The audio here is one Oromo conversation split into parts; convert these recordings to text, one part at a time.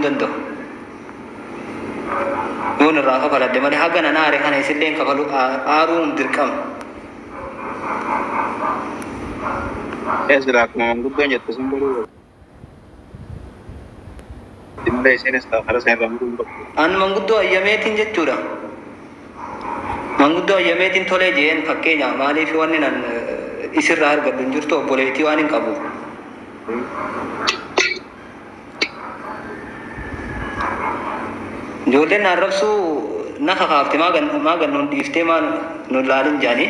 hin danda'u. Yoon irraa kafaladhe malee haga nan aare kana isilleen kafalu aaruun dirqama. Silaa akkuma manguddoon jette sun godhuu qabdi malee isheenis karaa sana irraa muruu hin qabdu. An manguddoo ayyameetiin jechuudha. Manguddoo ayyameetiin tolee jeen fakkeenya maaliif wanni nan isirraa argadhu hin jirtu obboleettii waan hin qabu. Ijoolleen na arrabsuu na kakaafte maa gannuun dhiiftee maa nun laalin jaanii.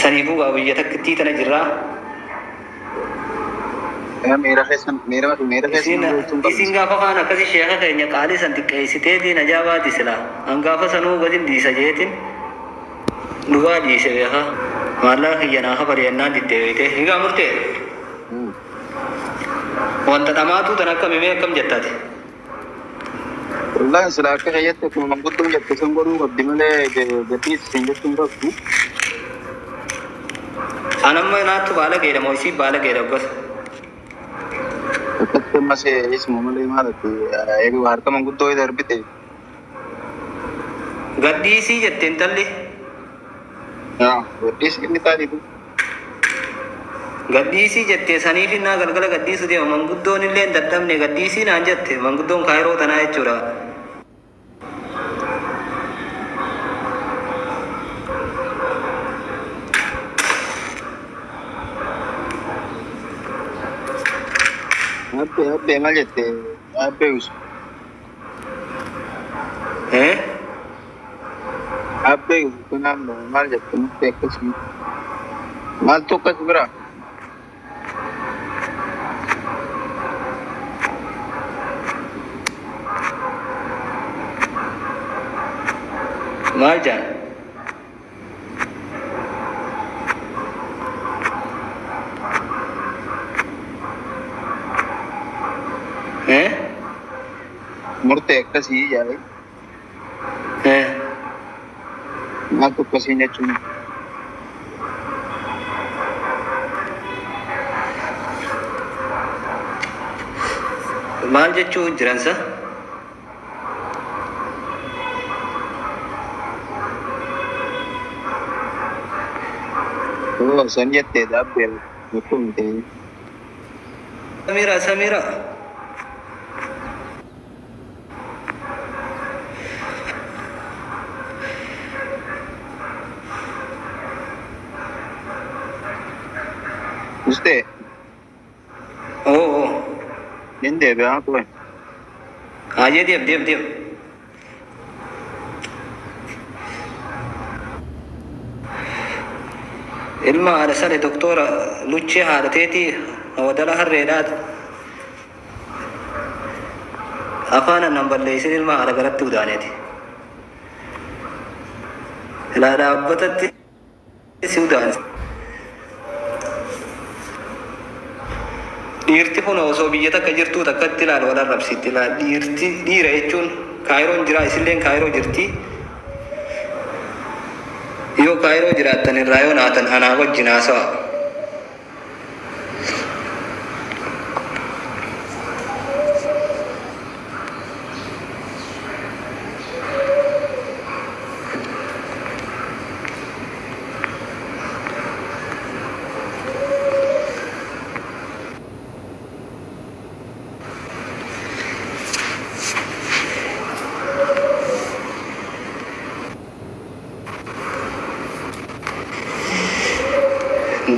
Saniifuu gaa biyya takkittii tana jirraa. Miira keessan miira miira keessan Isin gochuun qabdu. Isin gaafa kaan akkasi sheeka keenya qaalii san xiqqeessiteetiin ajaabaati silaa. An gaafa sanuu gadin dhiisa jeetiin dhugaa dhiise beekaa. Maallaqa kiyya naa kafali jennaan diddeebite. Egaa murtee wanta dhamaatuu tan akka mimee akkam jettaati? Wallahi silaa akka keeyyatti akkuma manguddoon jette sun godhuu qabdi malee gatii isin jechuu hin qabdu. An amma naattu baala geedha moo isii baala geedha gosa? Akkatti ammas isuma malee maalati eegu harka manguddoo darbite. Gadhiisii jette intalli. Gadhiis inni taatitu. Gadhiisii jette saniif innaa galgala gadhiisu deema manguddoon illee hin dadhabne gadhiisii naan jette manguddoon kaayiroo tanaa jechuudha. Abbee abbee maal jette abbee usu. Eh? Abbee usu kanaan maal jette nutti akkasii. Maaltu akkas bira? Maal jaan? Eh? Murtee akkasii yaa'e. Eh? Maaltu akkasiin jechuun? Maal jechuu jiransa? Oo san jettee abbee rakkoo miti. Samira Samira. Mustee Oo oo. nin deebi'aa ture. Ayyee deem deem deem. Ilma haadha sale doktora luchee haadha teetii wadala harreedhaati. Afaan annan balleessin ilma haadha garatti udaaneeti. Ilaa dhaabbatatti si udaane. Dhiirti kun osoo biyya takka jirtuu takkatti ilaal wal arrabsitti ilaal dhiirti dhiira jechuun kaayiroon jira isilleen kaayiroo jirti. Yoo kaayiroo jiraattan irraa yoo naatan anaa wajjin haasawa.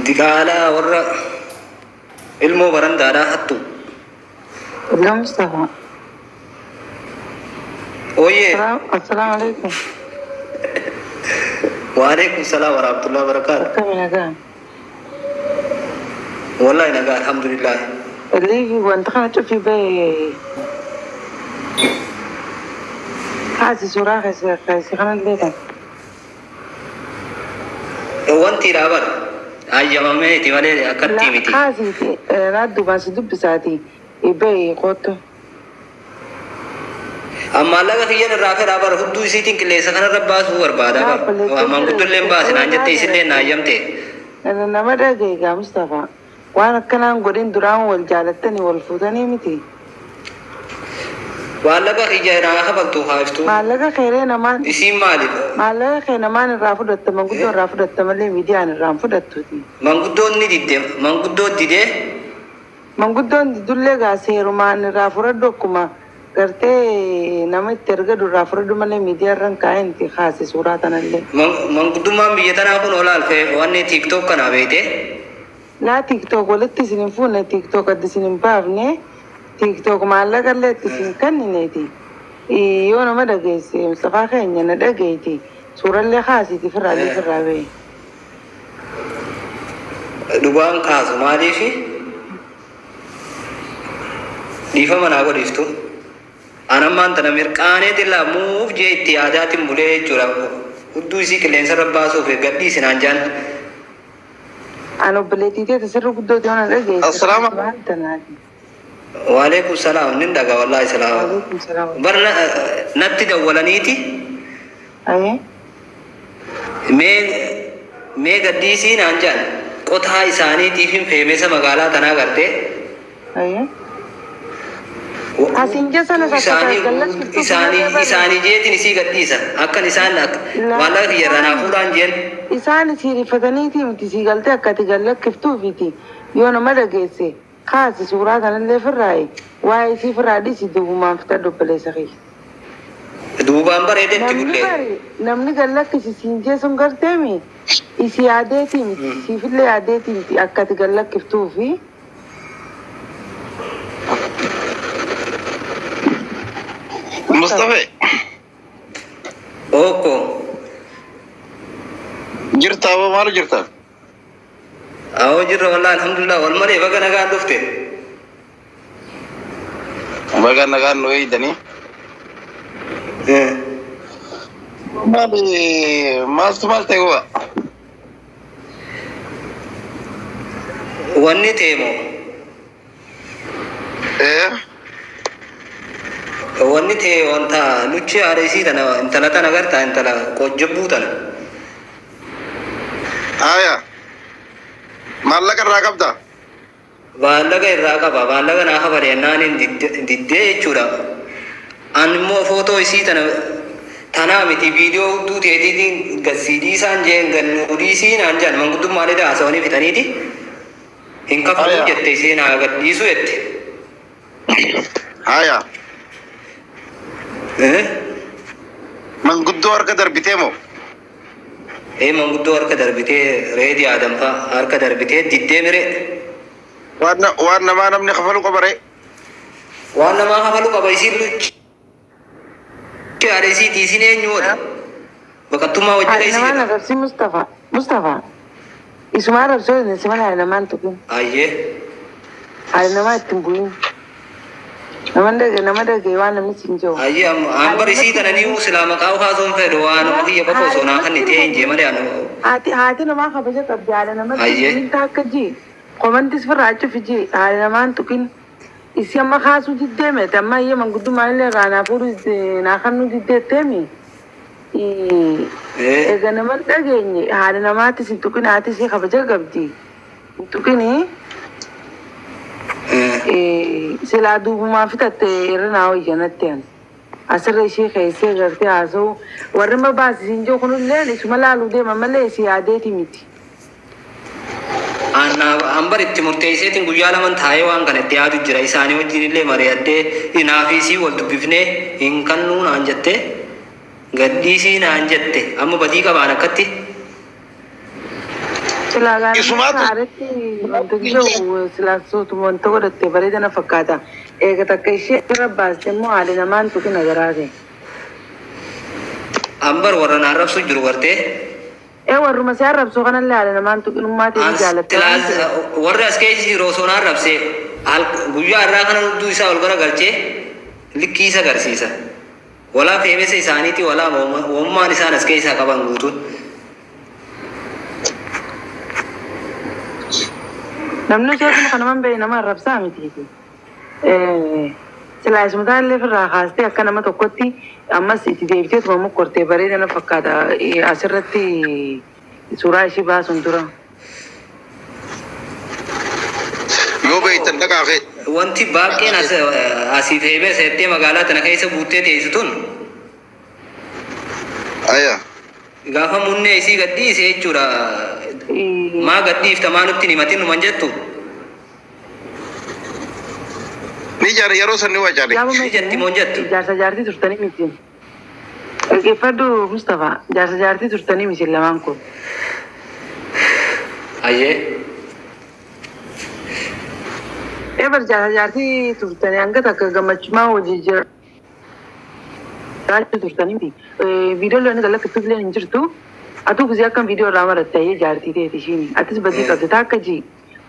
Diqaalaa warra ilmoo barandaadhaa hattu. Hello, Mustafa. Ooyyee. Assalamu alaikum. Waalaikum salaam wa rahmatullahi wa barakaatu. Akkami nagaa? Wallahi nagaa alhamdulillah. Liifi wanta kana cufii bahee kaasi suuraa keessa keessa kanallee kan. Wanti dhaabar hayyamameeti malee akkatti miti. Kaasiiti raaddu baasi dubbisaati bahee kootu. Amma maallaqa kiyyan irraa fedhaa bara hudduu isiitiin qilleensa kanarra baasuu barbaada bara. Manguddollee hin baase naan jette isillee na hayyamte. Nama dhagaye gaa Mustafa. Waan akkanaan godhin duraan wal jaalattanii wal fuutanii miti. Maallaqa kiyya naa kafaltu haiftu. Maallaqa keeree namaan Isiin maaliif? Maallaqa kee namaan irraa fudhatta, manguddoo irraa fudhatta malee miidiyaan irraa hin fudhattuuti. Manguddoon ni didde. Manguddoo didee. Manguddoon didullee gaa seerumaan irraa fudhadhu, akkuma gartee nama itti ergadu irraa fudhadhu malee miidiyaa irra hin kaa'in itti kaase suuraa tanallee. Manguddummaan biyya tanaa kun olaalfee wanni TikTok kana beekte. Laa, TikTok walitti isin hin fuune, TikTok adda isin hin baafne, TikTok maallaqa illee itti isin kennineeti. Yoo nama dhageesse, Mustafaa keenya na dhageeti. Suurallee kaasiiti firraa firraa ba'e. Dhugaan kaasu maaliifi dhiifama naa godhiiftu. Anammaan tana mirqaaneet illaa muuf jee itti yaadaatiin bulee jechuudha. Hudduu isii qilleensa irra baasuuf gadhiisi naan jaan. An obboleettii teeti sirri guddooti yoo na dhageesse. Assalaamu Waan tanaati. Waalaikum salaam, nin dhaga wallaahi salaam. Waalaikum salaam. Bar natti dawwalaniiti. Ayee. Mee gadhiisii naan jaan qotaa isaaniitiif hin feemesa magaalaa tanaa gartee. Ayee. Asiin jessa na isaanii sakkataa isaanii isaanii jeetiin isii gadhiisan akkan isaan maallaqa kiyyarraa naa fuudhaan jeen. Isaan isii rifataniiti miti, sii galtee akka ati gallakkiftuufiti. Yoo nama dhageesse, kaasi suuraa kanallee firraaye, waa'ee isii firraa dhisi, duubumaan fixadhu obboleessa kiyya. Duubaan bareedetti Namni bullee. Bari namni gallakkisi siin jee sun garteemi isii yaadeeti miti, siifillee yaadeeti miti akka ati gallakkiftuufi. Mustafa. Okko. Jirta aboo, maal jirta? Awoo jirra wallahi, alhamdulillah, wal malee. Baga nagaan dhufte. Baga nagaan nu eeydanii. Maali, maaltu maal ta'e go'a? Wanni ta'e moo? Ee. Wanni ta'e wanta luchi haadha isii tana, intala tana gartaa, intala qojjobbuu tana. Aya. Maallaqa irraa qabda? Maallaqa irraa qaba. Maallaqa naa kafale jennaan diddee jechuudha. An immoo footoo isii tana tanaa miti, viidiyoo hudduu teetiitiin gassiidhii isaan jeen gannuu dhiisii naan jedhan, manguddummaan haasawanii fixaniiti. Hin kafaluu Aya. jette, isiin haa gadhiisu jette. Aya. Eh? Manguddoo harka darbitee moo? Ee, manguddoo harka darbitee, reedii aadamfaa harka darbitee diddee miree. Waan namaa namni kafalu qaba ree. Waan namaa kafalu qaba, isiin luchi haadha isiiti, isiin eenyu godha? Baqattummaa wajjira Haadha isii namaan jedha. arrabsi Mustafa. Mustafa. Isuma arrabsoo hin si malee haadha namaan tuqin. Ayyee. Haadha namaa ittiin bu'in. Nama dhage, nama dhage, waan namni siin jiru. Ayyee, an bar isii tana ni silaa maqaa kaasuun fedhu, waan kiyya qofa osoo naa kan ta'e hin jee malee anu. Haati namaa kabaja qabdi, haadha namatti Ayyee. tuqin akka ji. Komantis firraa achuuf ji, haadha namaan tuqin. Isi amma kaasuu diddeeme, amma iyyee manguddummaan illee irraa naa fuudhu naa kannuu diddeetteemi. Eh. Egaa nama dhageenye, haadha namaatis hin tuqin, haati ishee kabaja qabdi. Hin tuqini. Eh. Silaa duubumaa fitatte irra naa wayyanatti ani. Asirra ishee keessee gartee haasa'u warri ma baasisiin jiru kunillee isuma laaluu deema malee isii yaadeeti miti. An bar itti murteesseetiin guyyaa laman taa'ee waan kana itti yaadu jira. Isaanii wajjin illee mari'addee hinaa fi isii wal dubbifnee, hin kannuu naan jette, gadhiisii naan jette, amma badii qabaan akkatti. Silaa gaanii Isumaatu- saaretti wanta jiru silaa sootuma wanta godhatte bareeda na fakkaata. Eega takka ishee irra baaste immoo haadha namaan tuqina garaate. An bar warra naan rabsu jiru gartee. Ee, warruma si arrabsoo kanallee haadha namaan tuqinummaa ta'e jaalatte. Warri as keessa jiru osoo naan rabse, guyyaa irraa kana hudduu isaa ol garagalchee likkii isa agarsiisa. Walaa feemesa isaaniiti, walaa uumammaan isaan as keessaa qaban guutuun. Namni isheetuma kana man ba'e nama arrabsaa miti. Silaa isuma illee irraa kaastee akka nama tokkotti ammas itti deebiteetuma mokkortee bareeda na fakkaata asirratti suuraa ishii baasuun dura. Yoo beektan dhaqaa kee. Wanti baaqeen asii feebee seettee magaalaa tana keessa guuttee teessu tun Aya. gaafa munnee isii gadhiise jechuudha. Maa gadhiifta maa nutti hin himatin numan jettu. Ni jaare yeroo san ni wacaale. Ni jetti moo hin jettu? Jaarsa jaartii turtanii miti. Dhaggeeffadhu Mustafaa, jaarsa jaartii turtanii miti lamaan kun. Ayyee. Ebar jaarsa jaartii turtanii hanga takka gammachumaa hojii jiraachuu turtanii miti. Viidiyoo loonii galakkattuuf illee hin jirtu. Atuu gisee akkam viidiyoo irraa maratte ayyee jaartii ta'eeti ishiin. Atis badii qabdi taakka jii.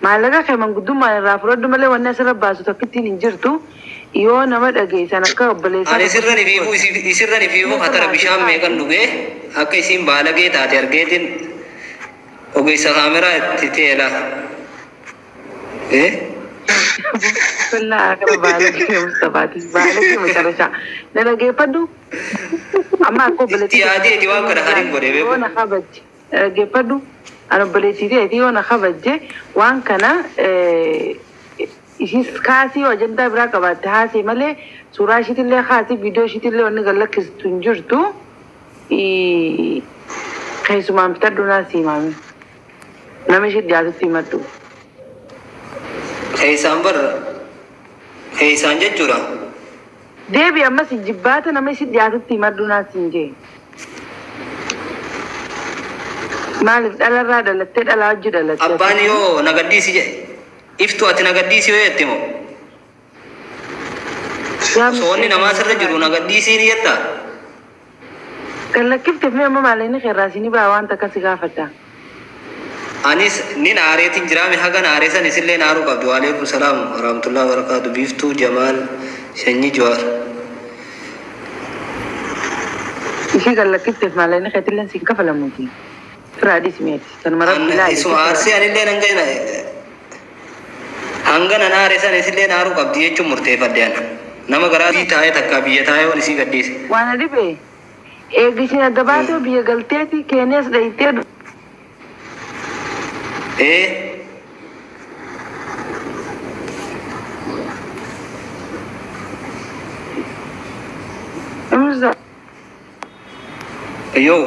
Maallaqa kee manguddummaan irraa fudhadhu malee wanni asirra baasu tokkittiin hin jirtu. Yoo nama dhageessan akka obboleessaa. Ani sirra ni fiifuu isirra ni fiifuu hatara bishaan meeqan dhugee akka isiin baalagee taate argeetiin ogeessa kaameraa itti teela. Uffannaa kana baalagee Mustafaatis baalagee macarashaa. Na dhageeffadhu. Amma akka obboleettii. Itti yaadeeti waan kana kan hin godhe beeku. Yoo na kabajje. Na dhaggeeffadhu. Ani obboleettii ta'eeti yoo na kabajje waan kana ishis kaasii yoo ajandaa biraa qabaatte haasee malee suuraa ishiitillee kaasii viidiyoo ishiitillee wanni gallakkistu hin jirtu. Keessumaan bitadhu naa siimame. Nama ishee dhiyaatutti himadhu. Keessaan bar keessaan jechuudha. Deebi ammas jibbaata nama ishee dhiyaatutti himadhu naa siin jee. Maaliif dhalarraa dhalattee dhalaa hojii dhalattee? Abbaan yoo na gadhiisi jedhe iftu ati na gadhiisi yoo jette moo osoo wanni namaa sirra jiru na gadhiisii ni jettaa? Kan lakkifteef mee amma maallaqni keerraa isinii ba'a waan takka si gaafadha. Anis nin aareetiin jiraame haga aaree san isillee aaruu qabdi. Waalaikum salaam warahmatullahi wabarakatuh. Biiftuu Jamaal Sanyii Jawaar. Ishii kan lakkifteef maallaqni keetillee siin kafalamuuti. Firaadis mi'eeti. Sanuma rabbi ilaali. Isuma aarsee anillee hanga nan aare san isillee aaruu qabdi jechuun murteeffadhe ani. Nama garaa taa'ee takka biyya taa'ee waan isii gadhiise. Waan dhibee eegishin adda baatee biyya galteeti keenyas dhayitee Yoo.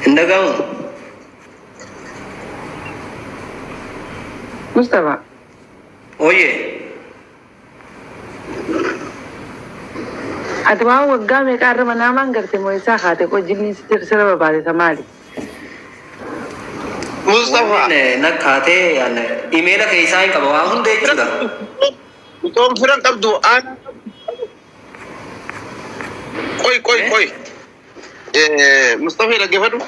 Hin dhaga'amu. Mustafa. Oye. Ati waan waggaa meeqa irra manaa maan garte moo isaa haate koo jinni sirra barbaade maali? Mustafa. Wanni nakkaatee imeela keessaa hin qaba waa hunda jechuudha. Utoon firan qabdu aan. Qoy qoy qoy. Mustafa dhaggeeffadhu.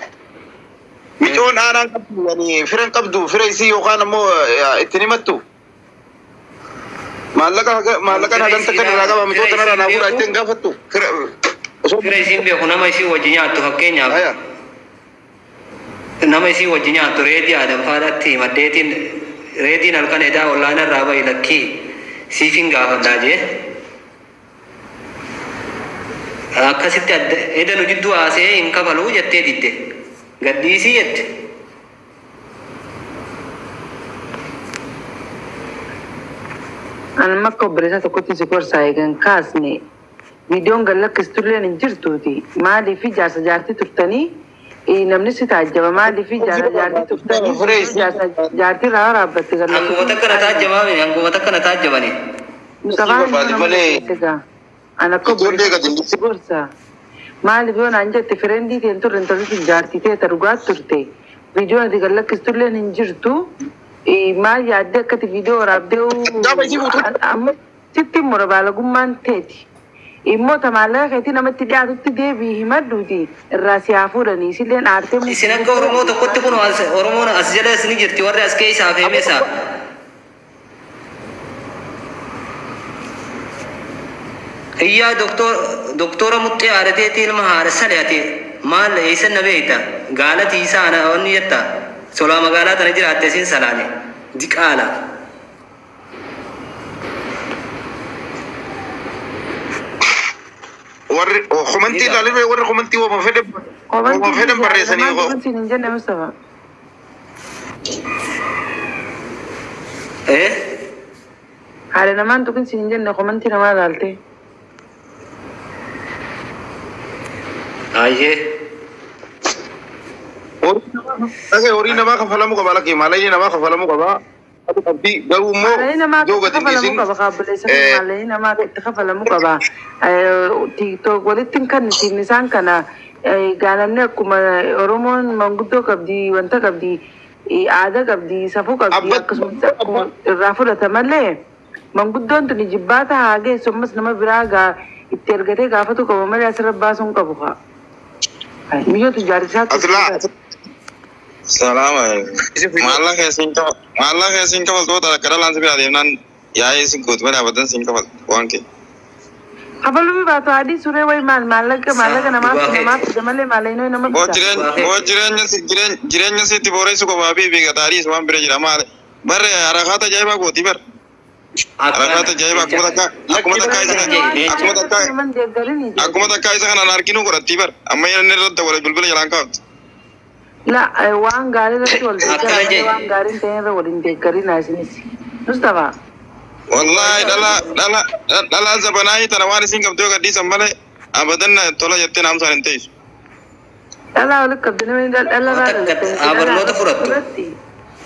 Micoon aanaan qabdu yani firan qabdu fira isii yookaan ammoo ittiin himattu. Maallaqa maallaqa hagan takka irraa qaba micoota kanarraa naa fuudha ittiin gaafattu. Fira isiin beeku nama isii wajji nyaattu fakkeenyaaf. Nama isii wajji nyaattu reedii aadan faadhaatti himadheetiin reediin halkan edaa ollaana irraa bahi lakkii siif hin gaafadhaa jee. Akkasitti eda nu jidduu haasee hin kafaluu jettee didde. Gadhiisii jette. Ani akka obboleessa tokkotti si gorsaa eegan kaasne viidiyoon gad lakkistulleen hin jirtuuti. Maaliif jaarsa jaartii turtanii namni si taajjaba maaliif jaarsa jaartii turtanii jaarsa jaartii irraa waraabbatte gad Hanguma takka na taajjabame hanguma takka na taajjabani. Mustafaan Ani akka obboleessa si gorsaa. Maaliif yoo naan jette firendii ta'een turre intalli sun jaartii ta'e dhugaa turte. Viidiyoon ati gad lakkistulleen hin jirtu. Maal yaaddee akkati viidiyoo waraabdee amma sitti mura baalagummaan teeti. Immoo maallaqa keetii namatti dhiyaatutti deebii himadhuuti irraa si haa fuudhanii isilleen aartee. Isin akka Oromoo tokkotti kun Oromoon as jala ni jirti warri as keessaa feemesa. Iyyaa doktora muxxee haadhateetti ilma haadha sale ati maal eessan na beekta gaalatii isaa ana wanni jetta solaa magaalaa tana jiraatte isin salaane diqaala. Warri komantii ilaalee warri komantii wama fedhan barreessanii. Komantii hin jenne Mustafa. Haala namaan tuqin siin hin jenne komantii namaa ilaalte. Ayyee. Horii namaa kafalamuu qaba lakkee maallaqa namaa kafalamuu qaba. Garuu immoo yoo gadi dhiisin. Maallaqa namaa itti kafalamuu qaba. TikTok walitti kan ittiin isaan kana gaalamni akkuma Oromoon manguddoo qabdi wanta qabdi aadaa qabdi safuu qabdi akkasumas akkuma irraa fudhata malee manguddoon tuni jibbaata haa geessu ammas nama biraa gaa itti ergatee gaafatu qaba malee asirra baasuun qabu haa. Miyyootu jaarsaatti. Salaam alaikum. Maallaqa isin kafaltoota akka dhalaan si bira deemnaan yaa'ee isin gootu malee abadan isin kafaltu waan kee. Kafaluu baatu adii suree wayi maal maallaqa maallaqa namaaf namaaf fida malee maallaqni nama fida. Boo jireenya sitti booreessu qofaa fi beekataadhiis waan bira jira maal barre harakaata ajaa'ibaa gooti bar. Harakaata ajaa'ibaa akkuma takkaa isa kanaan harkinuu godhatti bar amma inni irratti wal bilbila jalaan kaa'amti. La waan gaarii irratti wal deeggaraa waan gaariin ta'e irra wal hin deeggarin isinis. Mustafa. Wallahi dhala zabanaa tana waan isin qabdu yoo gadhiisan malee abadan tola jettee naamsaan hin teessu. Dhala walitti qabdi namni dhala irraa barnoota fudhattu.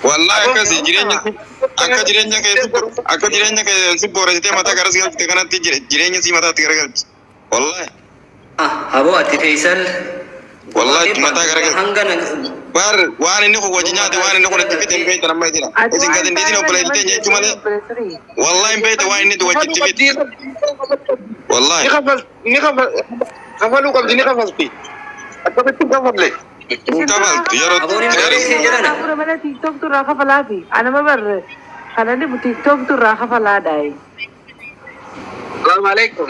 Wallahi akkasii jireenya akka jireenya akka jireenya keessi booressitee mataa garas galchite kanatti jireenya sii mataatti garagalchi. Wallahi. Aboo ati Faisal. Wallahi mataa garagalchi. Bar waan inni kun wajji nyaate waan inni kun itti fite hin beektan amma jira. Isin gadi hin dhiisin obboleettii teenya jechuu malee. Wallahi hin beektan waan inni wajji itti fite. Wallahi. Ni kafaluu qabdi ni kafalti. Akkamitti kafalle? Hin kafaltu yeroo. Malee TikTok turraa kafalaafi. Anama barre kana dhibu TikTok turraa kafalaadhaayi. Salaamu alaikum.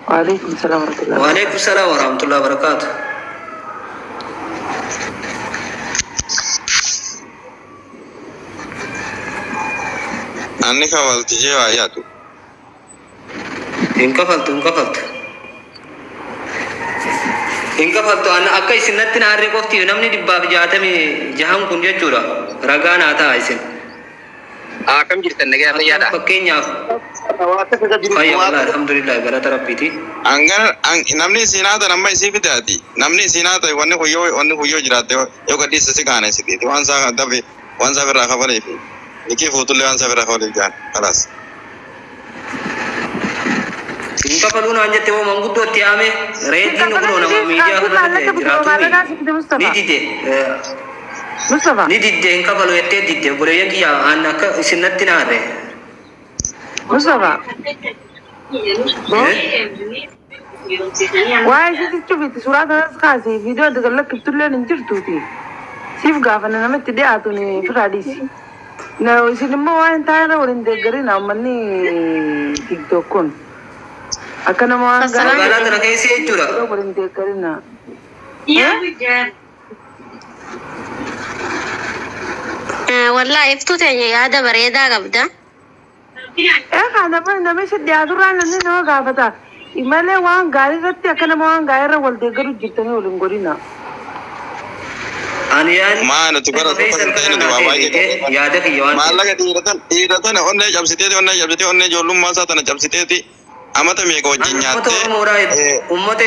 Waalaikum salaam warahmatullahi. Waalaikum salaam warahmatullahi wabarakatuh. Anni kafalti jee waa yaadu. Hin kafaltu hin kafaltu. Hin kafaltu akka isin natti naarree qofti namni 166 kun jechuudha. Ragaa naa ta'a isin. Akkam jirtan nagaa fayyaadha. Fakkeenyaaf. Fayyaa wallahi alhamdulillah galata rabbiiti. Angan namni isin haa ta'an amma isii fidaati. Namni isin haa ta'e wanni huyyoo jiraatte yoo gadhiisa si kaana isiiti. Waan isaa dafe waan isaa irraa kafaleefi. Nikii fuutullee waan isaa irraa kafaleef jaan kalaas. Hin kafaluu naan jette moo manguddoo itti yaame reetiin kunoo nama miidiyaa kanarra jiraatu ni dide. Mustafa. Ni didde hin kafalu jettee didde obboleeyyan kiyya aan akka isin natti naarre. Mustafa. Waa'ee isitti cufiti suuraa kanas kaasee viidiyoo adda gallakkiftu illee hin jirtuuti. Siif gaafanna namatti dhiyaatu ni firraa dhiisi. Isin immoo waan hin taane irra waliin deeggarin uummanni TikTok kun. Akka nama waan gaarii. Magaalaa tana keessa jechuudha. Waliin deeggarin. Wallahi iftuu teenya yaada bareedaa qabda. Kana namichi dhiyaaturraa namni nama gaafata. Malee waan gaarii irratti akka nama waan gaarii irra wal deeggaru jirtanii waliin godhina. Ani yaadni Maa nuti bara tokko hin ta'in nuti waa baay'ee yaada kiyya waan maallaqa dhiira tana onnee cabsiteeti onnee cabsitee onnee ijoollummaa isaa tana cabsiteeti amata meeqa wajjin Uummata nyaattee Oromoodhaa uummata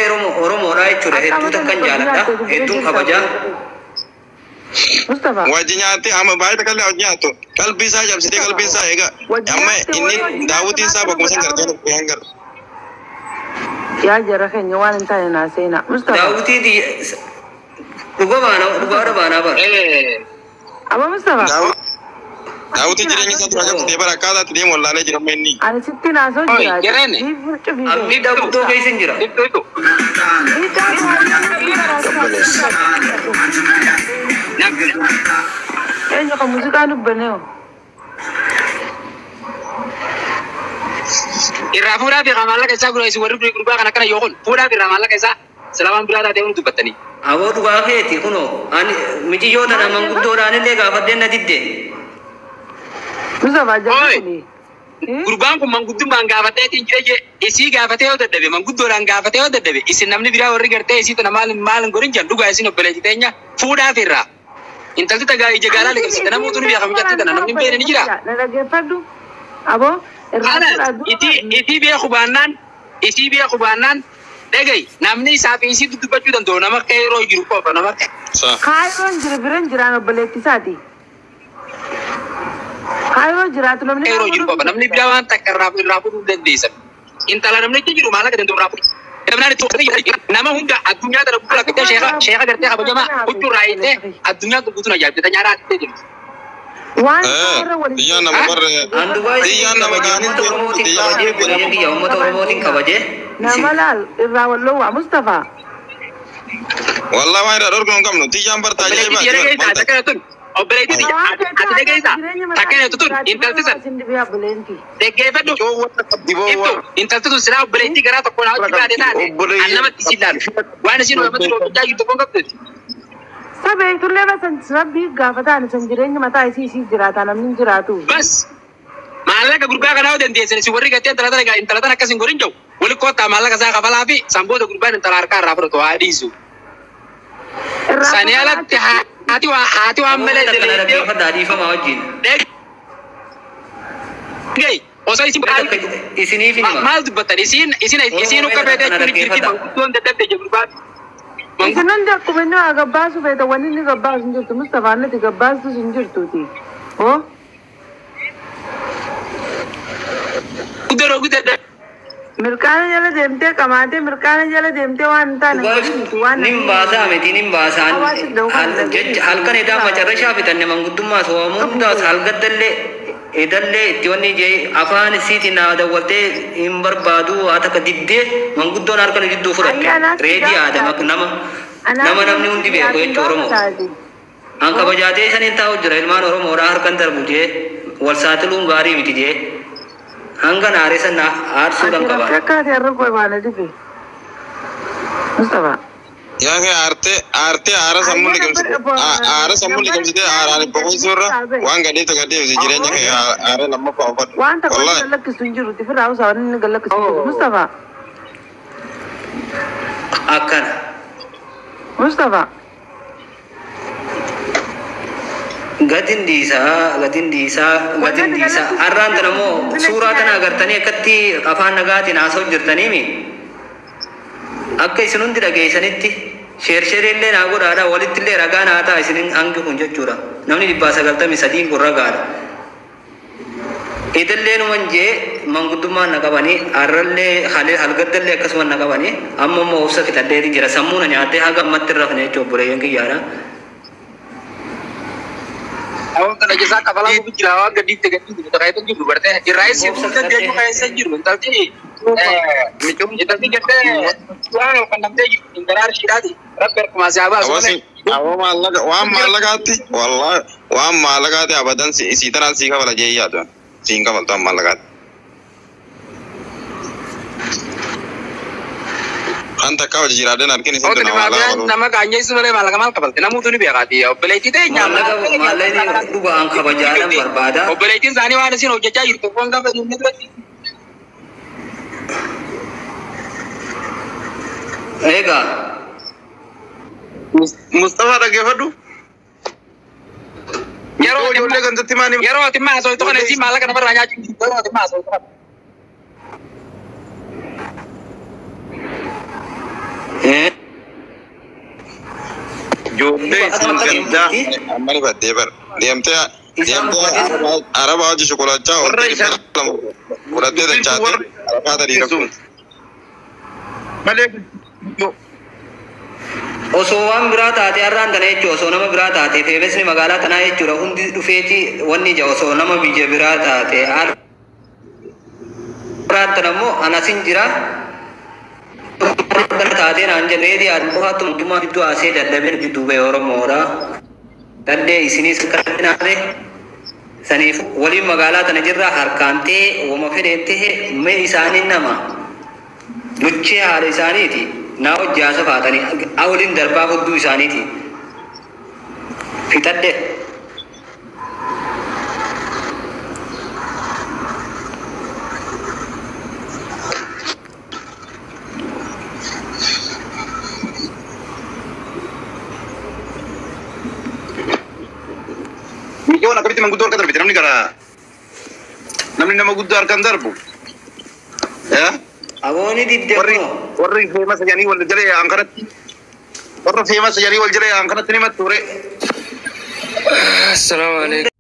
Oromoodhaa jechuudha hedduu takkan jaaladha hedduun kabajaa. Mustafa. Wajjin nyaattee amma baay'ee takka wajjin nyaattu qalbii isaa cabsitee qalbii isaa eega amma inni daawwitiin isaa bakkuma san gartee dhukkee hanga. Yaa jara keenya waan hin taane naa seenaa. Mustafa. Daawwitii dhuga baanaa dhugaadha baanaa bara. Aba Mustafa. Daawwitiin jireenya isaa dura cabsitee bara akkaataa itti deemu wallaalee jira amma inni. Ani sitti naasoo jira. Jareen. Amni daawwitoo keessa hin jira. Eenyu kan muuziqaa dubbanee? Irraa fuudhaa fi maallaqa isaa gura isin warri gurbaa kana akkana yoo kun fuudhaa fi irraa maallaqa isaa silaa biraa taatee hundi dubbattanii. Aboo dhugaa keeti kunoo ani mijiyyoo tana manguddoodhaan illee gaafadhee na didde. Mustafa jarri kuni. Gurbaan kun manguddummaan gaafateetiin jira isii gaafatee yoo dadhabe manguddoodhaan gaafatee yoo dadhabe isin namni biraa warri gartee isii tana maal maal hin godhin jedhan dhugaa isin obboleetti teenya fuudhaaf irraa. Intalti tagaa ija gaalaa liqimsite namoota nu beekamu jettee tana namni hin beekne ni jira. Na dhaggeeffadhu. Aboo irraa Haala isii beeku baannaan dhagayi namni isaa fi isii dubbachuu danda'u nama qeeroo jiru qofa nama. Kaayiroon jira biran jiraan obboleetti isaati. Kaayiroo jiraatu namni. Qeeroo jiru qofa namni biraa waan takka irraa fuudhuu dandeessan. Intala namni jiru maallaqa danda'u irraa fuudhu. Nama hunda addunyaa tana guutuu lakkatee sheeka gartee kabajamaa huccuu irraa hiitee addunyaa guutuun ajaa'ibte nyaaraa hiitee jirti. Waan irra waliin. Biyyaan nama barre. Biyyaan nama Uummata Oromootiin kabajee obboleeyyan kiyya uummata Oromootiin kabajee. Nama laal irraa walloo Mustafaa. Wallahi waan irraa dhorkinu hin qabnu. Tiyyaan bartaa ajaa'ibaati. Obboleettii ati dhageessaa takkana tun intalti san dhaggeeffadhu intalti tun silaa obboleettii garaa tokkoon haa hojii baate taate an namatti isin laalu waan isin hojjetu hojjechaa jirtu kun qabdu. Sabeetullee basan rabbii gaafataan isan jireenya mataa isii isii jiraata namni hin jiraatu. Bas maallaqa gurbaa kanaa yoo dandeessan isin warri gattee intala tana intala tana akkas hin godhin jiru wali kottaa maallaqa isaa kafalaa fi sanboota gurbaan intala harkaa irraa fudhatu haa dhiisu. Sanii alatti haati waan malee dhaggeeffadhaa dhiifamaa wajjin. Dhagayi osoo isin Isiniif hima. Maal dubbattan isin ukka feetee jechuun jirti manguddoon dadhabde jedhu gurbaan. Isin hundi akkuma inni waa gabbaasu feeta wanni inni gabbaasu hin jirtu Mustafaan natti gabbaasus hin jirtuuti. Hoo? Mirqaana jala deemtee qamaatee mirqaana jala deemtee waan hin taane waan Nin baasaa miti nin baasaa halkan edaa macarrashaa fitanne manguddummaa so'amu hundaas halgaddallee edallee itti wanni jee afaan isiitiin naa dawwaltee hin barbaadu haa takka diddee manguddoon harka nu jidduu fudhatte reedii aadama nama nama namni hundi beeku jechuu Oromoo. An kabajaatee isaniin taa'u jira ilmaan Oromoodhaa harkan darbu jee wal saaxiluun gaarii miti jee. Hanga naaree sana aarsuudhaan qaba. Akka ati har'a koo baana dhibe. Mustafaa. Yaa kee aartee aara sammuu liqimsite aara sammuu liqimsite aaraan boqochisuurra waan gadheetu gadheefsi jireenya kee aara lammaffaa uffadhu. Waan takka wanni gallakkisu hin jiru tifirraa usaa wanni inni gallakkisu hin jiru Mustafaa. Akkana. Mustafaa. Gatiin dhiisaa. Har'aan tana immoo suuraa tana agartanii akkatti afaan nagaatiin haasa'u jirtaniimi. Akka isin hundi dhageessanitti sheersheerillee naa godhaadha walittillee ragaa naa ta'a isin hangi kun jechuudha. Namni 193 kun ragaadha. Idillee numan jee manguddummaan na qabanii har'allee halgaddallee akkasuma na qabanii amma immoo obsa fixadheetiin jira sammuu na nyaattee haga ammatti irra rafne jechuudha obboleeyyan kiyyaadha. Awwan kana keessaa kafalaa bu'u jira waan gadiitti gadiitti takkaayatu jiru bartee irraa isii fuuldura deemu keessa jiru intalti intalti gartee waan kan namtee jiru intala arshiidhaati rabbi harkumaa si haa baasu malee. Waan maallaqaatti wallaahi waan maallaqaatti abadan sii tanaan sii kafala jee yaadu siin kafaltu waan maallaqaatti. Kan takka hojii jiraadhan harkin isin tana wallaahi. Nama kaanyeessu malee maallaqa maal kafalte namoota ni beekaati obboleettii ta'e Maallaqni dhugaan kabajaadhaan barbaada. Obboleettiin isaanii waan isin hojjechaa jirtu foon gaafa inni duratti. Egaa. Mustafaa dhaggeeffadhu. Yeroo ijoollee gandatti maani. Yeroo ati maa haasoftu kana isin maallaqa namarraa nyaachuu jirtu yeroo ati maa haasoftu kana. Ijoollee isin gandaa. Amma rifattee bara deemtee araba hojii shukulaachaa Warra fudhattee dachaatee arafaa tarii tokko. Malee Osoo waan biraa taate har'aan tana jechuudha osoo nama biraa taate feebesni magaalaa tanaa jechuudha hundi dhufeeti wanni ija osoo nama biyya biraa taate har'aan tana immoo anasin jira. Taatee naan jedhee dhiyaatu qofaatti mootummaa gidduu haasee dadhabee gidduu ba'e Oromoodha. Dandee isinis kan saniif waliin magaalaa tana jirra harkaan ta'e uuma fedheen ta'e mee isaanii nama luchee haadha isaaniiti naa hojjaasa faatanii waliin darbaa hudduu isaaniiti. Fixadhe. Micoon akkamitti manguddoo harka darbite namni gara namni nama guddaa harkaan darbu. Abooni didde Warri kunoo. warri feemasa jedhanii wal jala yaa'an kanatti warra feemasa jedhanii wal jala yaa'an kanatti ni mattuure. Assalamu alaikum.